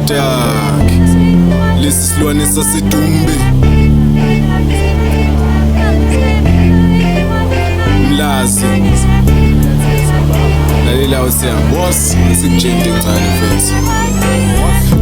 Stuck. Lesi silwane sasedumbe. Mlazi. Lalela usiyami. Boss, sikutshela encane mfethu.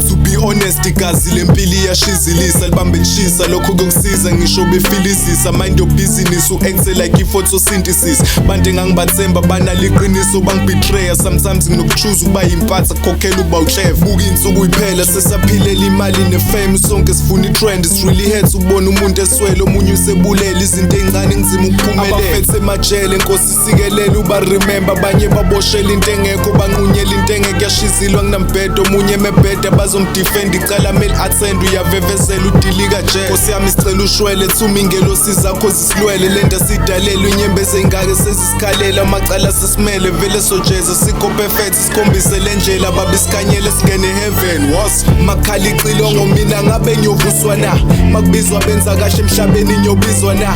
To be honest, igazi lempilo iyashizilisa, libambe lishisa, lokho kuyokusiza ngisho befilizisa. Mind your business, u-act like i-photosynthesis. Bantu engangibathemba banaliqiniso bangibetreya. Sometimes nginokuchoose ukuba yimpatha kukhokhela ukuba uhleva. Buka iy'nsuku yiphela sesaphilela imali nefame, sonke sifuna i-trend. It's really hurts ukubona umuntu eswele, omunye usebulele izinto ey'ncane kunzima ukuphumelela. Abafethe emajele, Nkosi sikelele uba remember. Abanye baboshela into engekho, banqunyela into engekho, yashizilwa kunambhedo. Omunye emebheda bazomdefend, icala mele attend, uyavevezela udilika jele. Nkosi yami sicela ushwele, thuma ingelosi zakho zisilwele, lento sidalelwe inyembezi ey'ngake sezisikhalela, amacala sesimele vele sojeza, sikho perfect, sikhombise le ndlela babisikhanyele singene heaven. Was makhala icilongo mina ngabe ngiyovuswa na? Makubizwa benza kahle emhlabeni ngiyobizwa na?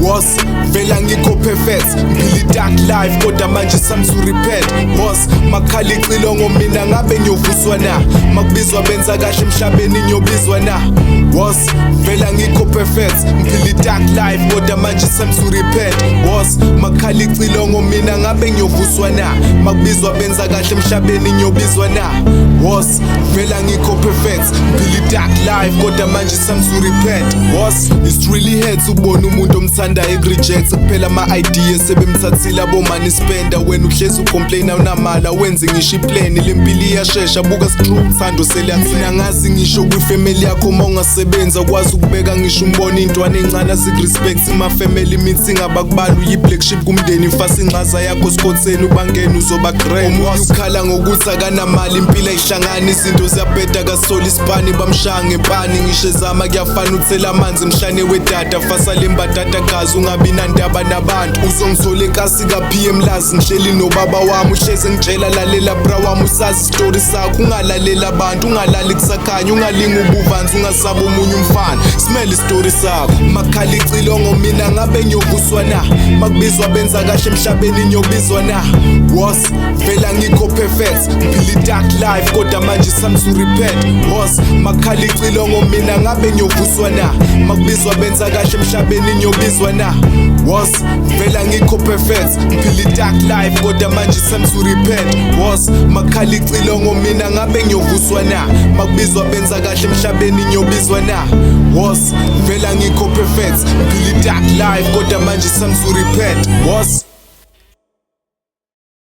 Was vela ngikho perfect, ngiphila dark life kodwa manje time to repent. Was makhala icilongo mina ngabe ngiyovuswa na? Makubizwa benza kahle emhlabeni ngiyobizwa na? Was vela ngikho perfect, ngiphila dark life kodwa manje time to repent. Was makhala icilongo mina ngabe ngiyovuswa na? Makubizwa benza kahle emhlabeni ngiyobizwa na? Was vela ngikho perfect, ngiphila dark life kodwa manje time to repent. Was it's really hurts ukubona umuntu omthandayo ekureject, kuphela ama-idea sebemthathile abomani spender. Wena uhlezi ucomplaina unamala, wenze ngisho iplan, lempilo iyashesha, buka strue uthando seliyathela. Ngazi ngisho kwifamily yakho uma ungasebenzi akwazi ukubeka ngisho umbono, intwana encane azikurespect, ima-family meeting abakubali, uyi-black sheep kumndeni, fasa ingxaza yakho sikhotheni ubangene uzoba grand. Omunye ukhala ngokuthi akanamali, impilo ayihlangani, izinto ziyabheda, kasitholi isipani, bamshaya ngempani, ngisho ezama kuyafana uthela amanzi emhlane wedada, fasa lembadada gazi, ungabi nandaba nabantu. Uzongithola enkasi ka-PM Lazi, ngihleli nobaba wami, uhlezi ngitshela lalela bra wami, usazi isitori sakho, ungalalela abantu, ungalali kusakhanya, ungalingi ubuvanzi, ungasaba omunye umfana, simele isitori sakho. Makhala icilongo mina ngabe ngiyovuswa na? Makubizwa benza kahle emhlabeni ngiyobizwa na? Was vela ngikho perfect, ngiphila dark life kodwa manje time to repent. Was makhala icilongo mina ngabe ngiyovuswa na? Makubizwa benza kahle emhlabeni ngiyobizwa na? Was vela ngikho perfect, ngiphila dark life kodwa manje time to repent. Was makhala icilongo mina ngabe ngiyovuswa na? Makubizwa benza kahle emhlabeni ngiyobizwa na? Was vela ngikho perfect, ngiphila dark life kodwa manje time to repent. Was